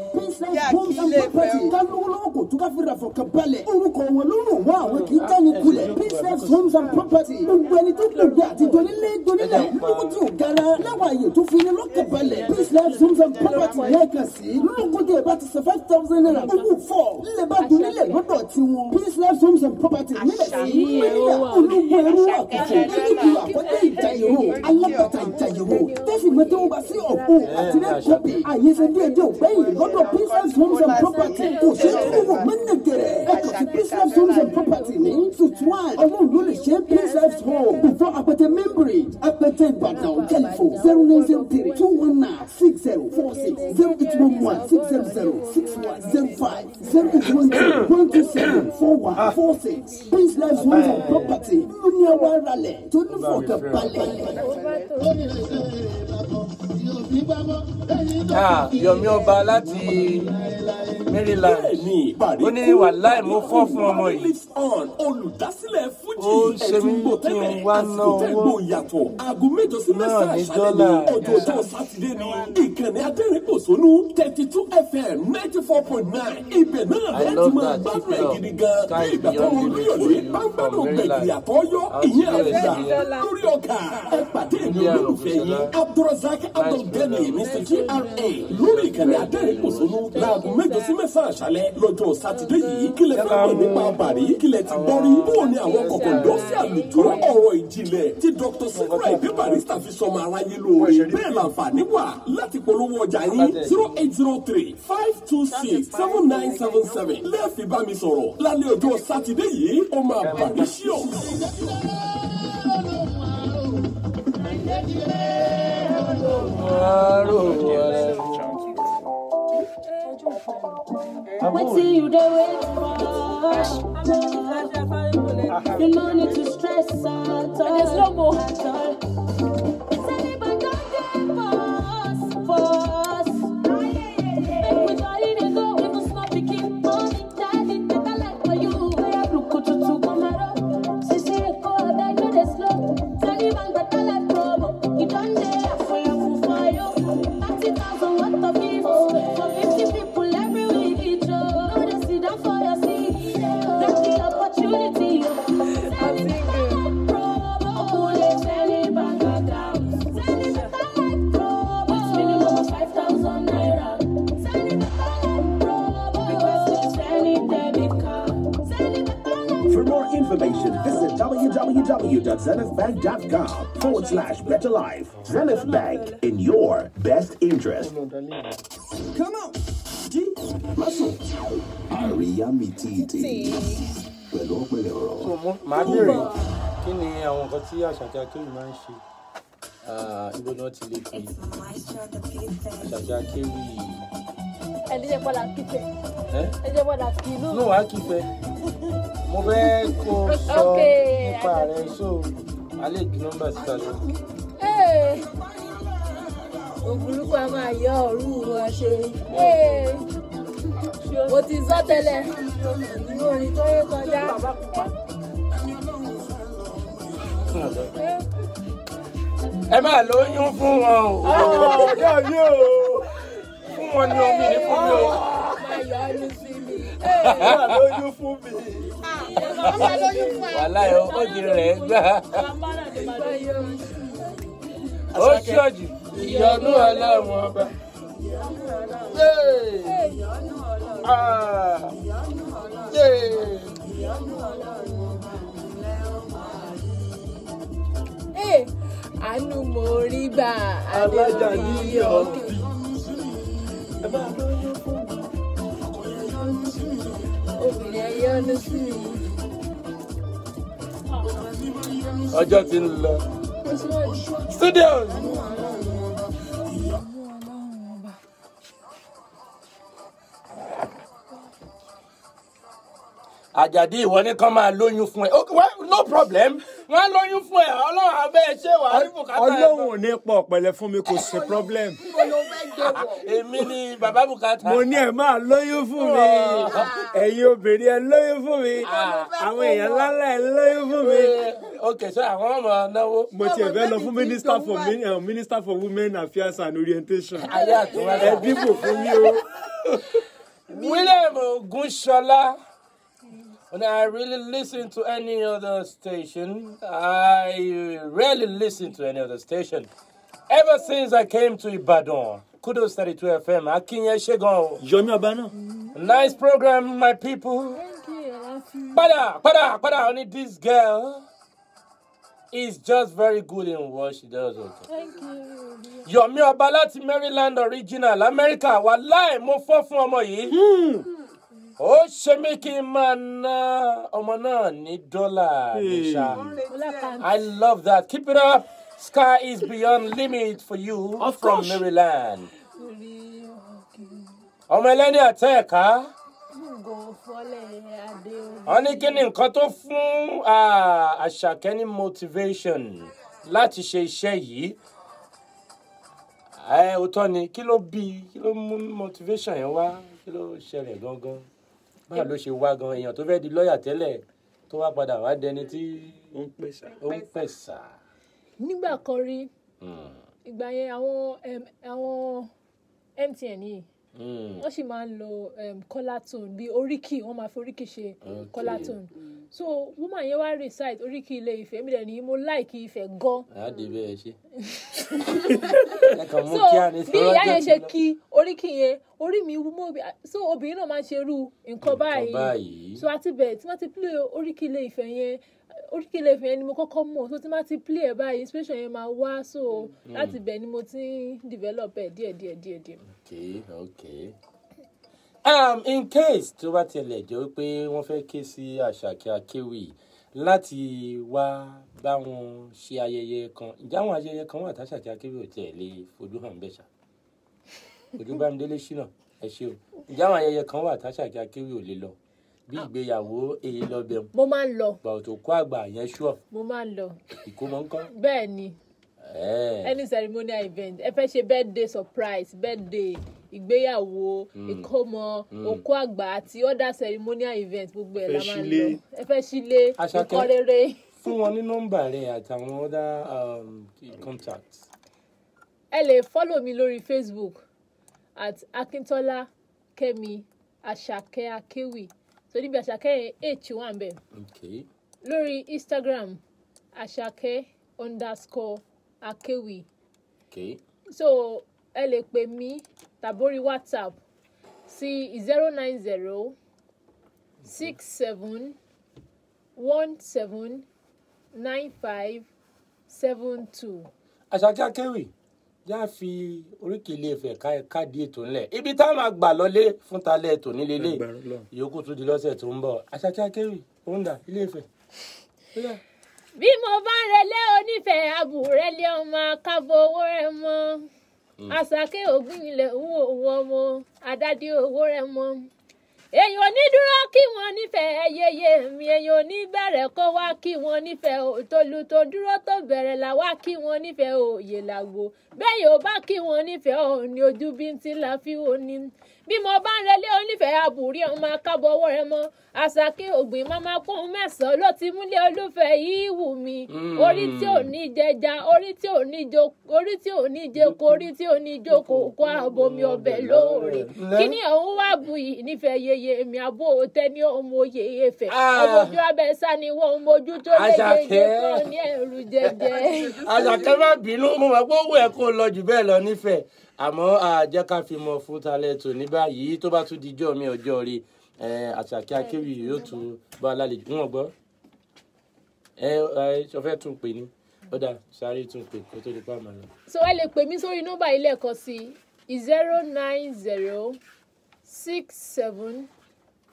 Homes and property ká lówó lọ́wọ́ kò tún ká fi ra fọkàn balẹ̀. Orúkọ wọn ló rùn wọ́n, àwọn kì í dání kulẹ̀. Princess Homes and Property, gbogbo ẹni tó gbogbo àti donílé donílẹ̀ lówó tí ò gara láwọn àyè tó fi ní lọ́kàn balẹ̀. Princess Homes and Property lẹ́ẹ̀kan sí lókòdì ẹ̀ bá ti san 5,000 naira owó fọ́ lílẹ̀ bá donílẹ̀ lọ́dọ̀ tiwọn. Princess Homes and Property nílẹ̀ sí mẹ́ríà ológun ẹrú àkùkù nínú àkọ́dé ìjàyèrò alápàtà ìjàyèrò tẹ́sí mọ́tò ń bá sí ọ̀pọ̀ àtìlẹ́kọ̀ọ́bì àyè ṣe díẹ̀díẹ̀ ògbẹ́yìn lọ́dọ̀ Princess Homes and Property kò ṣe é dúró wò mẹ́nẹ̀gẹ̀rẹ̀. Ẹ kàn sí Princess Homes and Property ní suite 1 ọlọ́run ló lè ṣe Princess Home before Apẹtẹ Main Bridge, Apẹtẹ Ìbàdàn. Telephone 0903 219 6046 0811 600 6105 0812 127 4146. Princess Homes and Property ló ní ẹwà ralẹ̀ tó ní fọkànbalẹ̀. Yomi Ọba láti Maryland ó ní wàláì mo fọ́ fún ọmọ yìí. Olùdásílẹ̀ Fújì Ó ṣe mí kí n wá ná owó yàtọ̀ aago mẹ́jọ sí náà mẹ́sàn-án ní àṣálẹ́ dọ́là. ní ọjọ́jọ́ Sátidé ní ìkànnì Adẹ́rìn-pòṣónú 32 FM 94.9 ibẹ̀ náà I lẹ́ẹ̀tì love máa that. gbádùn Keep ẹ̀ it up. gidi gan Sky bí is ìgbà beyond táwọn the limit for Olúyọ̀lé you bá ń from gbádùn Maryland. gbẹ̀gìrì àtọ́yọ́ I'll ìyẹn see you àwùjá again. lórí ọkà ẹ pàdé mi Ilé olólùfẹ́ yín Ògúnṣọlá. Abdulrasaq Abdulgani Mr GRA lórí ìkànnì Adẹ́rìn-pòṣónú láago mẹ́jọ sí mẹ́sàn-án àṣálẹ́ lọ́jọ́ sátidé yìí. Kí lẹ fẹ́ mọ̀ nípa bàrí? Kí lẹ ti gbọ́ rí? Bó ni àwọn kọ̀kọ̀ǹdọ́ sí àlùjọ ọ̀rọ̀ ìjìnlẹ̀ tí Dr. Sikiru Ayinde Barrister fi sọmọ aráyé lóore. Bẹ́ẹ̀ làǹfààní wà láti polówó ọjà yín 0803 526 7977 lẹ́ẹ̀fì bá mi sọ̀rọ̀ lálẹ́ ọjọ́ sátidé yìí. Ó máa bàrí sí ọ̀. Wetin you dey wait for? You no need to stress at all. There's no more. At all. Celebrate God dey for us, for us. Make we jolly dey go, even small pikin. Mommy, daddy, better life for you. Oya brukututu komaro. Sisi Eko abeg no dey slow. Taliban better life promo. You don dey afuyafu for you. 30,000 worth of gifts for 50 people every week. Oh, no dey sit down for your seat. Take the opportunity. Tell it better life promo. Tell it bank account. Tell it better life promo. With minimum of 5,000 naira. Tell it better life promo. Request with any debit card. Tell it better life. For more information, visit www.zenithbank.com/better life. Zenith Bank, in your best interest. Come on. G. Muscle. Àríyá mi títì. Pẹ̀lú ọ̀pẹ̀lẹ̀ ọ̀rọ̀. So mo máa béèrè kí ni àwọn nǹkan tí Àṣàkẹ́ Akéwì máa ń ṣe? Ibo ni wọ́n ti lè fi Àṣàkẹ́ Akéwì? Ẹ ní jẹ́ padà kífẹ́. Ẹ́ Ẹ jẹ́ padà kí inú. Inú wa kífẹ́. Mo fẹ́ kó sọ Okay, nípa rẹ̀, so a lè ju nọ́mbà síta lọ. Ògúnlùkọ a máa yọ ọ̀rú wa ṣe. Mo ti sọ tẹ́lẹ̀ nínú orin tó yẹ kọjá. Ẹ máa lóyún fún wọn o. Ọ̀gá mi o. Fún wọn ní omi ní fún mi o. Máa yọ ọ́nú sí mi. Ẹ máa lóyún fún mi. Wàhálà ẹ̀ ó di rẹ̀ gbà. Ó ṣọ́ọ̀jì ìyọnú Ọlọ́run ọba. Ah. Àánú mo rí gbà. Alájà ní ọ̀bí. Ẹ máa lóyún fún mi. Obìnrin ẹ yọ́nú sí mi. Ọjọ́ ti ń lọ. Studios. Àjàdí ìwọ ní kán máa lóyún fún ẹ. Okay, well, no problem. Wọ́n á lóyún fún ẹ. Ọlọ́run abẹ́ ẹ ṣé wàá rí bùkátà ẹ. Ọlọ́run ò ní pọ̀ pẹ̀lẹ́ fún mi, kò sí problem. Èmi ni bàbá bùkátà. Mo ní ẹ máa lóyún fún mi. Ẹ̀yin obìnrin ẹ lóyún fún mi. Àwọn èèyàn ńláńlá ẹ lóyún fún mi. Ok, so àwọn ọmọ náwó. Mo tiẹ̀ fẹ́ lọ fún minister for women affairs and orientation. Ayé àtúwádà. Ẹ dìbò fún mi o. William Ogunṣọlá. When I really listen to any other station, I rarely listen to any other station. Ever since I came to Ibadan, kudos 32 FM, Akinye Shegon. Yomi Ọba náà. Nice program, my people. Thank you, Alafi. Pada, pada, pada, only this girl is just very good in what she does. Okay. Thank you. Yomi Ọba láti Maryland original, America, wàláì mo fọ́ fún ọmọ yìí. Ó ṣe mí kí n máa ná ọmọ náà ní dọ́là ní ṣá. I love that. Keep it up. Sky is beyond limit for you Of from course. Maryland. Ọmọ ẹlẹ́ni àtẹ ẹ̀ka. Wọ́n ní kí ni nǹkan tó fún Àṣàkẹ́ ní motivation láti ṣe iṣẹ́ yìí. Ẹ òótọ́ ni, kí ló bí, kí ló mú motivation yẹn wá, kí ló ṣẹlẹ̀ gangan? Báwo ló ṣe wá gan èèyàn tó fẹ́ di lọ́ọ̀yà tẹ́lẹ̀ tó wá padà wá dẹni tí Ó ń pèsè. ó ń pẹ̀sà? Nígbà kan rí, ìgbà yẹn àwọn àwọn MTN yìí Wọ́n sì máa ń lo caller tone bíi oríkì, wọ́n máa fi oríkì ṣe caller tone. So woman yẹn wá recite oríkì Ilé Ifẹ̀, èmi dẹ̀ ní mo like Ifẹ̀ gan. Àdè bẹ́ẹ̀ ṣe. Ẹ kàn mú So kí á ní bí ìyá yẹn ṣe ti lọ. kí oríkì yẹn, orí mi wú mọ́ so obìnrin náà máa ń ṣerú nǹkan báyìí. Báyìí. So àti bẹ́ẹ̀ tí wọ́n ti play oríkì Ilé Ifẹ̀ yẹn, oríkì Ilé Ifẹ̀ yẹn ni mo kọ́kọ́ mọ̀, so tí wọ́n ti play ẹ̀ báyìí, inspiration yẹn máa wá, so láti bẹ́ẹ̀ ni mo ti ń develop ẹ̀ díẹ̀ díẹ̀ díẹ̀ díẹ̀. Okay. In case tó bá tilẹ̀ jẹ́ pé wọ́n fẹ́ ké sí Àṣàkẹ́ Akéwì láti wá bá wọn ṣe ayẹyẹ kan, ǹjẹ́ àwọn ayẹyẹ kan wà táṣàkẹ́ Akéwì ò tiẹ̀ lè fojú hàn bẹ́ẹ̀ ṣá? Ojú Bámidélé ṣínà, ẹ ṣé o. Ǹjẹ́ àwọn ayẹyẹ kan wà táṣàkẹ́ Akéwì ò lè lọ? Bí ìgbéyàwó èyí lọ bẹ̀rù. Mo máa ń lọ. Gbà tó kó àgbà yẹn ṣúọ̀. Mo máa ń lọ. Ìkómọ ńkọ́? Bẹ́ẹ̀ ni. Any ceremonial event, ẹ fẹ́ ṣe birthday surprise, birthday, ìgbéyàwó, ìkómọ, òkú àgbà àti other ceremonial event, gbogbo ẹ̀ la máa ń lọ. Ẹ fẹ́ sílé, Àṣàkẹ́, ìkọ́rere. fún wọn ní nọ́mbà rẹ àtàwọn other contacts. Ẹ lè follow mi lórí Facebook at Akintola Kemi Àṣàkẹ́ Akéwì. So níbi Àṣàkẹ́ yẹn H wà ńbẹ̀. Okay. Lórí Instagram Àṣàkẹ́ underscore Akéwì. Okay. So ẹ lè pè mí tàbí orí WhatsApp sí 090 67 17 95 72. Àṣàkẹ́ Akéwì, já fi oríkì Ilé Ifẹ̀ káàdì ètò ńlẹ̀. Ibi tá a máa gbà lọlé fún talẹ̀ ètò nílé lé. Ìyókù tún di lọ́sẹ̀ tó ń bọ̀. Àṣàkẹ́ Akéwì, òun dà Ilé Ifẹ̀. Bí mo bá ń relé onífẹ̀ẹ́ àbúrẹ́lé ọmọ akábọ̀ owó rẹ̀ mọ́. Àṣàkẹ́ ògùn ilẹ̀ ń wò wọ́n ọmọ àdádé owó rẹ̀ mọ́. Èèyàn ò ní dúró kí wọ́n nífẹ̀ẹ́ yeye mi, èèyàn ò ní bẹ̀rẹ̀ kó wá kí wọ́n nífẹ̀ẹ́ òtólú tó dúró tó bẹ̀rẹ̀ là wá kí wọ́n nífẹ̀ẹ́ òye làgbo. Bẹ́ẹ̀ yóò bá kí wọ́n nífẹ̀ẹ́ òní ojú bí ń ti la fi òní. Bí mo bá ń relé onífẹ̀ẹ́ àbúrí ọmọ akábọ̀ owó rẹ̀ mọ́. Àṣàkẹ́ ògbìn máma kún mẹ́sàn-án ló ti múlẹ̀ olúfẹ́ yìí wù mí. Orí tí ò ní jẹja, orí tí ò ní jeko, orí tí ò ní jókòó kó àbomi ọbẹ̀ lóore. Kíní ọ̀hún wá bu yìí nífẹ̀ẹ́ yeye mi àbó òtẹ́ ní ọmọ oyè Ifẹ̀. Ọmọ ojú abẹ́ sá ni wọ́n ọmọ ojú tó lé yeye tó ní ẹ̀rù jẹjẹ. Àṣàkẹ́ má bínú, mo mọ̀ pé ó wù ẹ́ kó lọ jù bẹ́ẹ̀ lọ nífẹ̀ẹ́. Àmọ́ jẹ́ ká fi mọ̀ fún talẹ̀ tò ní báyìí tó bá tún dijọ́ mi ọjọ́ rí. Àṣàkẹ́ Akéwì yóò tún bá alálejò wọn gbọ́. Ẹ ṣọ fẹ́ tún pè ní ó dà sáré tún pè kó tó di pa àmàlà. So ẹ lè pè mí sórí nọ́mbà yìí lẹ́ẹ̀kan sí 090 67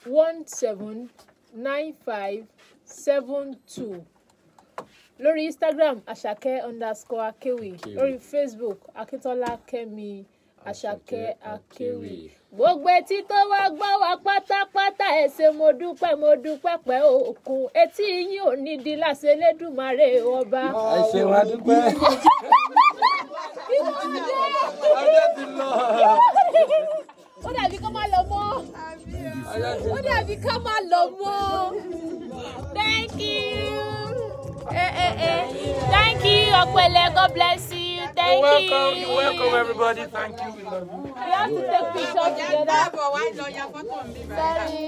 17 95 72. Lórí Instagram Àṣàkẹ́ underscore Akéwì, lórí Facebook Akíntọ́lá Kẹ́mi Àṣàkẹ́ Akéwì. Gbogbo etí tó wá gbọ́ wá pátápátá ẹ ṣé mo dúpẹ́ pẹ́ òkun etí yín ò ní di láṣẹ Elédùmarè ọba. Ẹ ṣeun a dúpẹ́. Ọjọ́ ti lọ. Ó dàbí ká má lọ mọ́. Ó dàbí ká má lọ mọ́. Thank you. Thank you, Ọ̀pẹ̀lẹ̀. God bless you. Thank welcome, you. You're welcome, everybody. Thank you. We love you. We have to take pictures together. Sorry.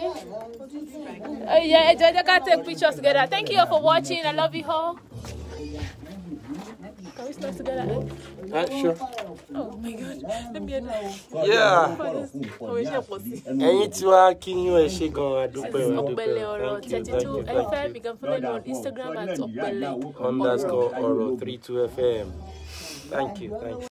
Oh, yeah, ẹ jẹ́ ká take pictures together. Thank you all for watching. I love you all. Can we snap together? Sure. Oh my God. Let me end. Yeah. Ẹ̀yin tí wàá kí yín ẹ ṣé gan, a dúpẹ́ o, a dúpẹ́ Ọ̀pẹ̀lẹ̀ o. ọ̀rọ̀ Thank you, 32 thank you, thank FM. you. You can follow me on Instagram at Ọ̀pẹ̀lẹ̀ _ọ̀rọ̀ 32 FM. Thank you, thank you.